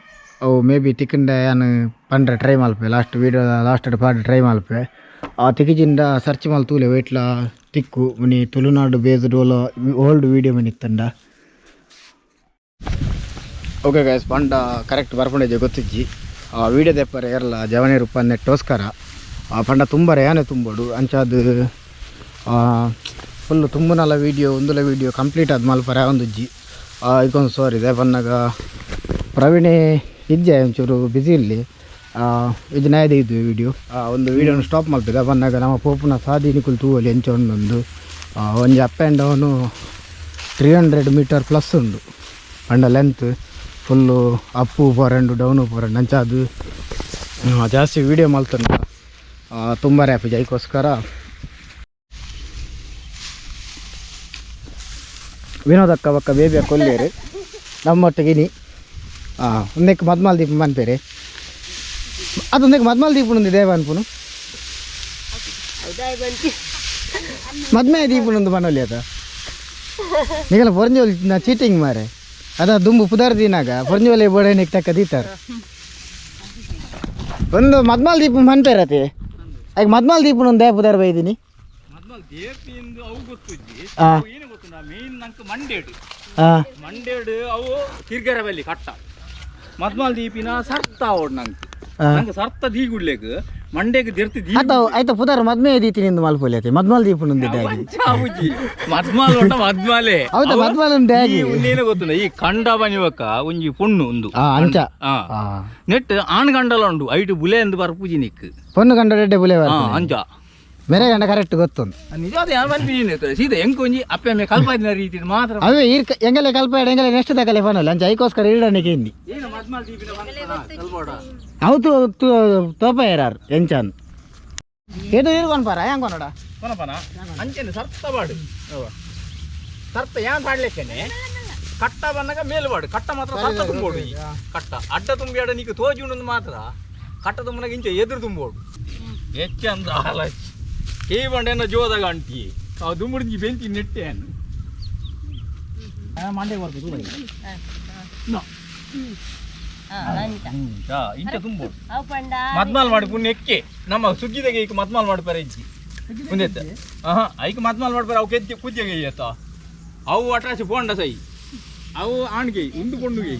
ಅವು ಮೇ ಬಿ ತಿಕ್ಕಂಡ ಯಾನ್ ಪಂಡ್ರೆ ಟ್ರೈ ಮಲ್ಪೆ ಲಾಸ್ಟ್ ವೀಡಿಯೋ ಲಾಸ್ಟ್ ಪಾಡ್ ಟ್ರೈ ಮಲ್ಪೆ. ಆ ತಿಕ್ಕಿಜಿಂಡ ಸರ್ಚ್ ಮಲ್ತೂಲೆ ವೇಟ್ಲ ತಿಕ್ಕು ಮುನಿ ತುಳುನಾಡು ಬೇಸ್ಡ್ ಓಲ ಓಲ್ಡ್ ವೀಡಿಯೋ ಮಿನಿ ಇತ್ತಂಡ. ಓಕೆ ಗೈಸ್, ಪಂಡ ಕರೆಕ್ಟ್ ಬರ್ಪುಂಡಿಜ್ಜಿ ಗೊತ್ತಿಜ್ಜಿ. ವೀಡಿಯೋ ದೆಪ್ಪರೆ ಏರ್ಲ ಜವನೆ ರೂಪ ನೆಟ್ಟೋಸ್ಕರ ಪಂಡ ತುಂಬರೆ ಯಾನೆ ತುಂಬೋಡು ಅಂಚಾದ್ ಫುಲ್ ತುಂಬುನಲ ವೀಡಿಯೋ ಒಂದುಲ ವೀಡಿಯೋ ಕಂಪ್ಲೀಟ್ ಆದ್ ಮಲ್ಪರೆ ಆವೊಂದುಜ್ಜಿ. ಇದೊಂದು ಸಾರಿ ದಾಯೆ ಪನ್ನಗ ಪ್ರವೀಣೆ ಇಜ್ಜೆ ಒಂಚೂರು ಬಿಸಿ ಇಲ್ಲಿ ಇದು ನಾಯ್ದೆ ಇದು ವೀಡಿಯೋ ಒಂದು ವೀಡಿಯೋನ ಸ್ಟಾಪ್ ಮಲ್ಪೆದ ಪನ್ನಗ ನಮ್ಮ ಪೋಪುನ ಸಾದಿ ನಿಕುಲು ತೂವೊಲಿ ಎಂಚ ಉಂಡೊಂದು. ಒಂಜಿ up and down 300 metre plus ಉಂಡು ಪಂಡ ಲೆಂತ್ ಫುಲ್ಲು ಅಪ್ಪು ಪೋರಂಡು ಡೌನು ಪೋರಂಡು ಅಂಚ ಅದು ಜಾಸ್ತಿ ವೀಡಿಯೋ ಮಲ್ತಂಡ ತುಂಬ ಆಪುಜಿ ಐಕೋಸ್ಕರ. ವಿನೋದಕ್ಕ ಬೊಕ್ಕ ಬೇಬಿಯ ಕೊಲ್ಲೇರು ನಮ್ಮೊಟ್ಟಿಗೆ ಇನಿ ಒಂದಕ್ಕೆ ಮದ್ಮಾಲ್ ದೀಪ ಮನ್ಪೇರೆ ಅದೊಂದಕ್ಕೆ ಮದ್ಮಾಲ್ ದೀಪುನೊಂದು ದೇವ ಅನ್ಪುನು ಮದ್ಮೆ ದೀಪುನೊಂದು ಪನೊಲಿ ಅದ ನಿಗಲ ಪೊರಂಜೋಲಿ ನಾ ಚೀಟಿಂಗ್ ಮಾರೆ ಅದ ದುಂಬು ಪುದರ್ ದಿನಾಗ ಪೊರಂಜೋಲಿ ಬೋಡೆ ನಿಕ್ ತಕ್ಕ ದೀತಾರ ಒಂದು ಮದ್ಮಾಲ್ ದೀಪ ಮನ್ಪೇರತೆ ಆಗ ಮದ್ಮಾಲ್ ದೀಪುನೊಂದು they ಪುದರ್ ಬೈದಿನಿ. ಮದ್ಮಲ್ ದೇಪಿಂದು ಅವು ಗೊತ್ತುಜ್ಜಿ. ಏನು ಗೊತ್ತುಂಡ ಮೇನ್ ನಂಗೆ ಮಂಡೇಡು ಮಂಡೇಡು ಅವು ತಿರ್ಗರ ಬಲ್ಲಿ ಕಟ್ಟ ಮದ್ಮಾಲ್ ದೀಪಿನ ಸರ್ತ ಅವಡು ನಂಗೆ ನಂಗೆ ಸರ್ತ ದೀಗುಡ್ಲೆಗ್ ಮಂಡೆಗ್ ದೆರ್ತಿ ದೀ ಆತ ಆಯ್ತು ಪುದರ್ ಮದ್ಮೆ ದೀತಿ ನಿಂದು ಮಲ್ಪೊಲಿ ಅತೆ ಮದ್ಮಾಲ್ ದೀಪುನೊಂದು ಡ್ಯಾಗಿ ಆವುಜಿ ಮದ್ಮಾಲ್ ಉಂಡ ಮದ್ಮಾಲೆ ಹೌದಾ ಮದ್ಮಾಲ್ ಉಂಡು ಡ್ಯಾಗಿ ಈ ಉಂದೇನು ಗೊತ್ತುಂಡ ಈ ಕಂಡ ಬನಿವಕ್ಕ ಒಂಜಿ ಪೊಣ್ಣು ಉಂದು ಅಂಚ ನೆಟ್ ಆಣ್ ಗಂಡಲ ಉಂಡು ಐಟು ಬುಲೆ ಎಂದು ಬರ್ಪುಜಿ ನಿಕ್ ಪೊಣ್ಣು ಗಂಡ ರೆಡ್ಡೆ ಬುಲೆ ಅಂಚ ಮೇರೆ ಗಂಡ ಕರೆಕ್ಟ್ ಗೊತ್ತುಂಡು ನಿಜವಾದ ಯಾರು ಮನ್ಪಿಜಿ ಸೀದಾ ಎಂಕ್ ಒಂಜಿ ಅಪ್ಪೆ ಅಮ್ಮೆ ಕಲ್ಪಾದಿನ ರೀತಿ ಮಾತ್ರ ಅವೇ ಈರ್ ಎಂಗಲೆ ಕಲ್ಪ ಎಂಗಲೆ ನೆಕ್ಸ್ಟ್ ತಗಲೆ ಪನಲ್ಲ ಅಂಚ ಐಕೋಸ್ಕರ ಈಡನಿಗೆ ಹಿಂದಿ ಏನು ಮದ್ಮಾಲ್ ದೀಪಿನ ಕಲ್ಬೋಡ ಅವು ತೋಪ ಏರಾರು ಎಂಚಾನ್ ಏದು ಈರ್ಕೊನ್ ಪಾರ ಯಾಂಕೊನಡ ಕೊನಪನ ಅಂಚನೆ ಸರ್ತ ಬಾಡು ಸರ್ತ ಯಾನ್ ಪಾಡ್ಲೆಕ್ಕನೆ ಕಟ್ಟ ಬಂದಾಗ ಮೇಲ್ ಬಾಡು ಕಟ್ಟ ಮಾತ್ರ ಸರ್ತ ತುಂಬೋಡು ಈ ಕಟ್ಟ ಅಡ್ಡ ತುಂಬಿಯಾಡ ನೀಕು ತೋಜುಂಡು ಮಾತ್ರ ಕಟ್ಟ ತುಂಬನಾಗ ಇಂಚ ಎದುರು ತುಂಬೋಡು ಹೆಚ್ಚಂದ ಆಲಚ್ ಕೇ ಬಂಡೆನ ಜೋದಾಗ ಅಂಟಿ ಅವು ದುಂಬುಡಿಂಜಿ ಬೆಂಚಿ ನೆಟ್ಟೆ ಮಂಡೆ ಬರ್ತದೆ ಇಂಚ ತುಂಬೋಡು ಮದ್ಮಾಲ್ ಮಾಡಿ ಪುಣ್ಯ ಎಕ್ಕೆ ನಮ್ಮ ಸುಗ್ಗಿದಾಗ ಈಗ ಮದ್ಮಾಲ್ ಮಾಡ್ಪಾರೆ ಇಜ್ಜಿ ಮುಂದೆತ್ತ ಆಹಾ ಐಕ್ ಮದ್ಮಾಲ್ ಮಾಡ್ಪಾರೆ ಅವು ಕೆದ್ದೆ ಕುದ್ಯಗೆ ಅತ್ತ ಅವು ಅಟ್ರಾಸಿ ಪೋಂಡ ಸೈ ಅವು ಆಣ್ಗೆ ಉಂಡು ಕೊಂಡುಗೆ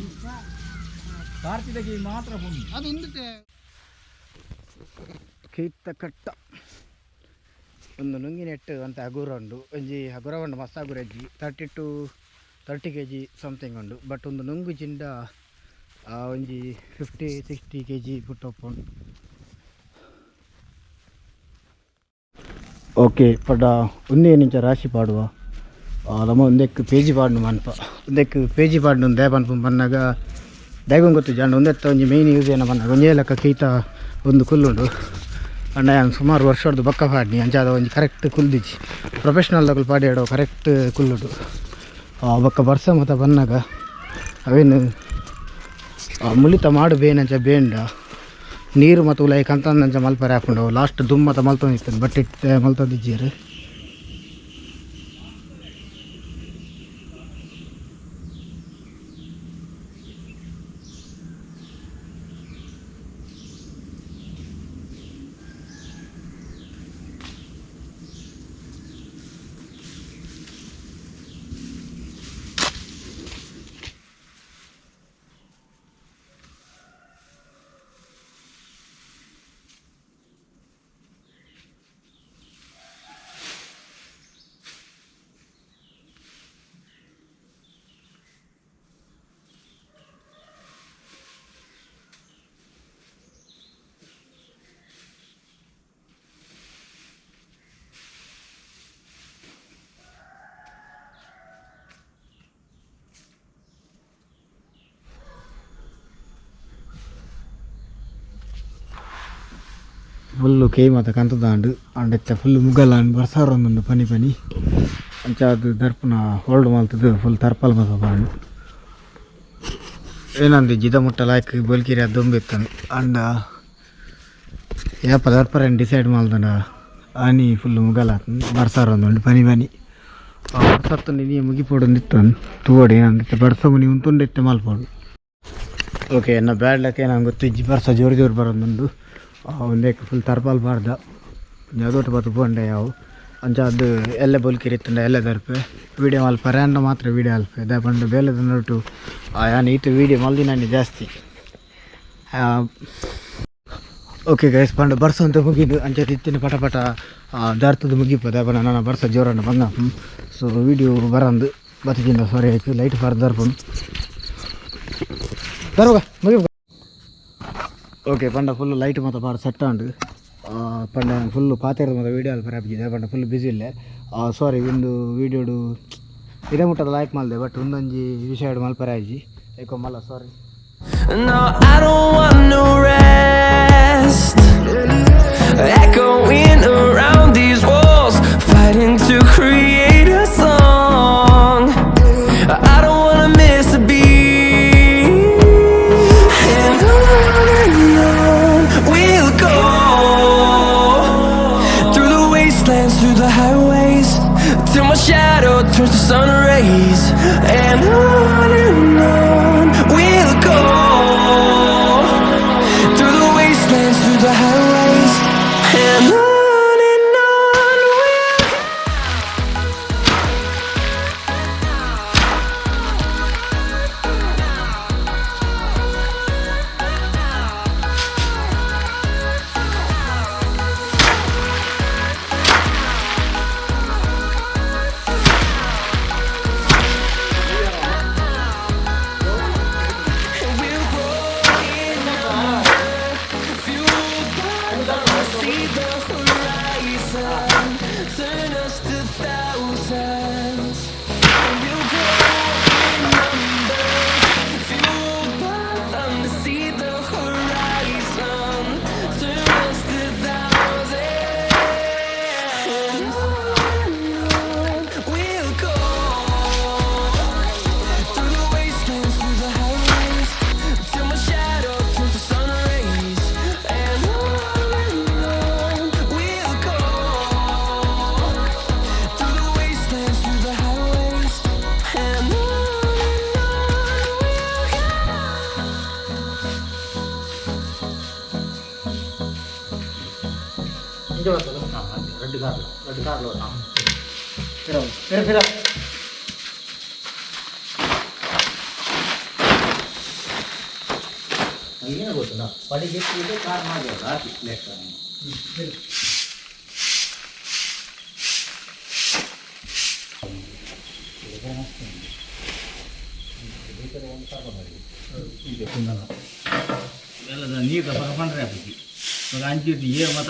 ಕಾರ್ತಿದಗೆ ಮಾತ್ರ ಪುಣ್ಯ ಅದು ಕೀತ್ತ ಕಟ್ಟ ಒಂದು ನುಂಗಿ ನೆಟ್ಟು ಅಂತ ಹಗುರ ಉಂಡು ಒಂಜಿ ಹಗುರ ಉಂಡು ಮಸ್ತ್ ಹಗುರ ಇಜ್ಜಿ 30 to 30 KG something ಉಂಡು. ಬಟ್ ಒಂದು ನುಂಗು ಜಿಂಡ ಒಂಜಿ 50-60 ಕೆಜಿ ಪುಟ್ಟೊಪ್ಪುಂಡು. ಓಕೆ ಪಡ ಒಂದೇ ನಿಂಚ ರಾಶಿ ಪಾಡುವ ನಮ್ಮ ಒಂದೆಕ್ಕು ಪೇಜಿ ಪಾಡ್ನು ಮನ್ಪ ಒಂದೆಕ್ಕು ಪೇಜಿ ಪಾಡ್ನು they ಪನ್ಪು ಪನ್ನಾಗ ದಾಯಗೊಂದು ಗೊತ್ತು ಜಾಂಡ ಒಂದೆತ್ತ ಒಂಜಿ ಮೇಯ್ನ್ ಯೂಸ್ ಏನ ಪನ್ನಾಗ ಒಂಜೇ ಲೆಕ್ಕ ಕೀತ ಒಂದು ಕುಲ್ಲುಂಡು ಅಣ್ಣ ಯಾನ್ ಸುಮಾರು ವರ್ಷದ ಬೊಕ್ಕ ಪಾಡ್ನಿ ಅಂಚಾದ ಒಂಜಿ ಕರೆಕ್ಟ್ ಕುಲ್ದಿಜ್ಜಿ ಪ್ರೊಫೆಷ್ನಲ್ ದಕುಲು ಪಾಡ್ಯಾಡೋ ಕರೆಕ್ಟ್ ಕುಲ್ಲುಂಡು. ಬೊಕ್ಕ ಬರ್ಸ ಮತ ಬನ್ನಾಗ ಅವೇನು ಮುಲಿತ ಮಾಡು ಬೇನಂಚ ಬೇಂಡ ನೀರು ಮತ್ತು ಉಲಾಯಿ ಕಂತಂದಂಚ ಮಲ್ಪರೆ ಆಪುಂಡು ಲಾಸ್ಟ್ ದುಮ್ಮತ ಮಲ್ತೊಂದಿತ್ತು ಬಟ್ ಇತ್ತೆ ಮಲ್ತೊಂದಿಜ್ಜೆರ್. ಫುಲ್ಲು ಕೈ ಮಾತ ಕಂತದಾಂಡು ಅಂಡ್ ಇತ್ತೆ ಫುಲ್ ಮುಗಲಾಂಡ್ ಬರ್ಸಾರೊಂದುಂಡು ಪನಿ ಪನಿ ಅಂಚಾದ್ ದರ್ಪುನ ಹೋಲ್ಡ್ ಮಲ್ತದು ಫುಲ್ ತರ್ಪಲ್ ಮಾತ ಪಾಂಡು ಏನಂದು ಜಿದ ಮುಟ್ಟ ಲಾಯ್ಕ್ ಬೋಲ್ಕಿರಿ ದೊಂಬಿತ್ತನು ಅಂಡ ಏಪ ದರ್ಪರೇನು ಡಿಸೈಡ್ ಮಲ್ದನ ಆನಿ ಫುಲ್ ಮುಗಲಾತನ್ ಬರ್ಸಾರೊಂದುಂಡು ಪನಿ ಪನಿ ಬರ್ಸತ್ತು ನೀ ಮುಗಿಪೋಡೊಂದಿತ್ತನು ತೂವೊಡು ಏನಂದಿತ್ತೆ ಬರ್ಸ ಮುನಿ ಉಂತುಂಡಿತ್ತೆ ಮಲ್ಪೋಡು. ಓಕೆ, ಎನ್ನ ಬ್ಯಾಡ್ ಲಕ್ ಏನಂಗೆ ಗೊತ್ತಿಜ್ಜಿ, ಬರ್ಸ ಜೋರು ಜೋರು ಬರೋದುಂಡು. ಒಂದೇಕ್ ಫುಲ್ ತರ್ಪಾಲ್ ಬಾರ್ದ ಅದೊಟ್ಟು ಬತ್ತು ಪೋಂಡೆ ಯಾವು. ಅಂಚ ಅದು ಎಲ್ಲೆ ಬೊಲ್ಕಿರಿ ಇತ್ತುಂಡ ಎಲ್ಲೆ ದರ್ಪೆ ವೀಡಿಯೋ ಮಲ್ಪರೆ ಅಂಡ ಮಾತ್ರ ವೀಡಿಯೋ ಅಲ್ಪೆ ದಾಯೆ ಪಂಡ ಬೇಲೆದ ನಡುಟು ಯಾನ್ ಈತ ವೀಡಿಯೋ ಮಲ್ದಿನಾನಿ ಜಾಸ್ತಿ. ಓಕೆ ಗೈಸ್, ಪಂಡ ಬರ್ಸ ಅಂತ ಮುಗಿದು ಅಂಚ ತಿತ್ತಿನ ಪಟ ಪಟ ದಾರ್ತದ ಮುಗಿಪು ದಾಯೆ ಪಂಡ ನನ್ನ ಬರ್ಸ ಜೋರನ್ನ ಬಂದ. ಸೊ ವೀಡಿಯೋ ಬರಂದು ಬತ್ತಿಜಿಂದ ಸಾರಿ ಆಯ್ತು. ಲೈಟ್ ಫಾರ್ ದರ್ಪುಂಡು ದರ್ವಾಗ ಮುಗಿಪು. ಓಕೆ, ಪಂಡ ಫುಲ್ ಲೈಟ್ ಮಾತ ಬಾರ ಸೆಟ್ ಆಂಡ್. ಪಂಡ ಫುಲ್ ಪಾತೆರದ ಮಾತ ವೀಡಿಯೋ ಅಲ್ಪ ರ್ಯಾಪಿದೆ ಪಂಡ ಫುಲ್ ಬಿಸಿ ಇಲ್ಲೆ. ಸಾರಿ, ಒಂದು ವೀಡಿಯೋಡು ಇದೇ ಮುಟ್ಟದ ಲೈಕ್ ಮಲ್ದೆ, ಬಟ್ ಒಂದೊಂಜಿ ವಿಷಯ ಮಲ್ಪರೆ ಆಯ್ಜಿ ಏಕೋ ಮಲ್ಲ ಸಾರಿ. No, I don't want no rest. Echoing around these walls, fighting to create a song. I don't wanna miss a beat. And on we'll go through the wastelands, through the highways, till my shadow turns to sun rays. And on we'll go through the wastelands, through the highways, and on we'll go. We'll grow in number, fueled by them. See the horizon, turn us to thousands. And we'll grow in number, fueled by them. To see the horizon, turn us to thousands. And on we'll go through the wastelands, through the highways, till my shadow turns to sun rays. And on we'll go through the wastelands, through the highways, and on we'll go. ரெண்டு காரில் ரெண்டு காரில் வரலாம். ಫಿರ ಫಿರ. ಏನು ಗೊತ್ತಿಲ್ಲ, ಪಡಿಗೆ car ಮಾಡಿ hockey ಲೆಕ್ಕ. ನೀರು ಪಂಡ್ರೆ ಹಾಕಿ ಅಂಚಿ ಏ ಮತ್ತು.